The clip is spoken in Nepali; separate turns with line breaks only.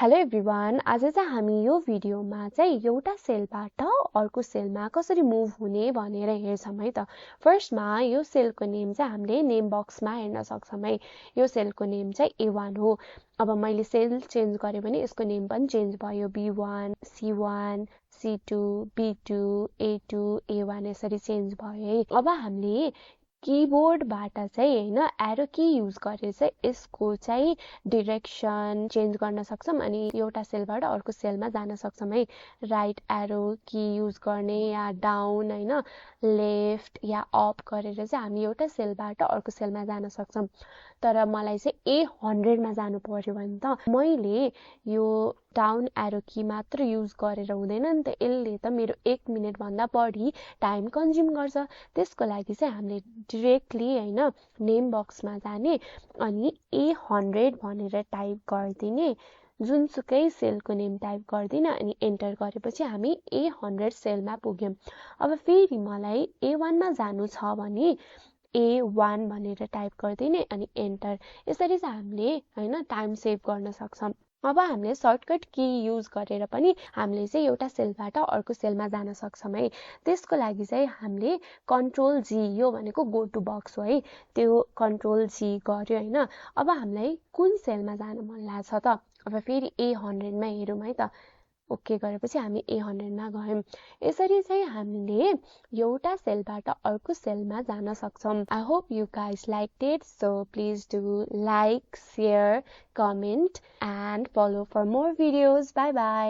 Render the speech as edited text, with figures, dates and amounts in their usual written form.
हेलो एभ्रिवान, आज चाहिँ हामी यो भिडियोमा चाहिँ एउटा सेलबाट अर्को सेलमा कसरी मुभ हुने भनेर हेर्छौं है त। फर्स्टमा यो सेलको नेम चाहिँ हामीले नेम बक्समा हेर्न सक्छौं है। यो सेलको नेम चाहिँ A1 हो। अब मैले सेल चेन्ज गरे भने यसको नेम पनि चेन्ज भयो। B1, C1, C2, B2, A2, A1 यसरी चेन्ज भयो है। अब हामीले कीबोर्डबाट चाहिँ हैन एरो की युज गरेर चाहिँ यसको चाहिँ डाइरेक्सन चेन्ज गर्न सक्छौं अनि एउटा सेलबाट अर्को सेलमा जान सक्छौं है। राइट एरो की युज गर्ने या डाउन हैन लेफ्ट या अप गरेर चाहिँ हामी एउटा सेलबाट अर्को सेलमा जान सक्छौं। तर मलाई चाहिँ A100 मा जानु पर्यो भने त मैले यो डाउन एरो की मात्र युज गरेर हुँदैन नि त। यसले त मेरो 1 मिनेट भन्दा बढी टाइम कन्ज्युम गर्छ। त्यसको लागि चाहिँ हामीले डाइरेक्टली हैन नेम बक्समा जाने अनि A100 भनेर टाइप गर्दिने। जुनसुकै सेलको नेम टाइप गर्दिन अनि एन्टर गरेपछि हामी A100 सेलमा पुग्यौं। अब फेरि मलाई A1 मा जानु छ भने A1 भनेर टाइप गर्दिने अनि एन्टर। यसरी चाहिँ हामीले हैन टाइम सेभ गर्न सक्छौं। अब हामीले सर्टकट की युज गरेर पनि हामीले चाहिँ एउटा सेलबाट अर्को सेलमा जान सक्छौं है। त्यसको लागि चाहिँ हामीले कन्ट्रोल जी, यो भनेको गो टु बक्स हो है, त्यो कन्ट्रोल जी गर्यो हैन। अब हामीलाई कुन सेलमा जान मन लाग्छ त। अब फेरि A100 मा हेरौँ है त। ओके गरेपछि हामी A100 मा गयौं। यसरी चाहिँ हामीले एउटा सेलबाट अर्को सेलमा जान सक्छौं। I hope you guys liked it, so please do like, share, comment and follow for more videos. Bye bye.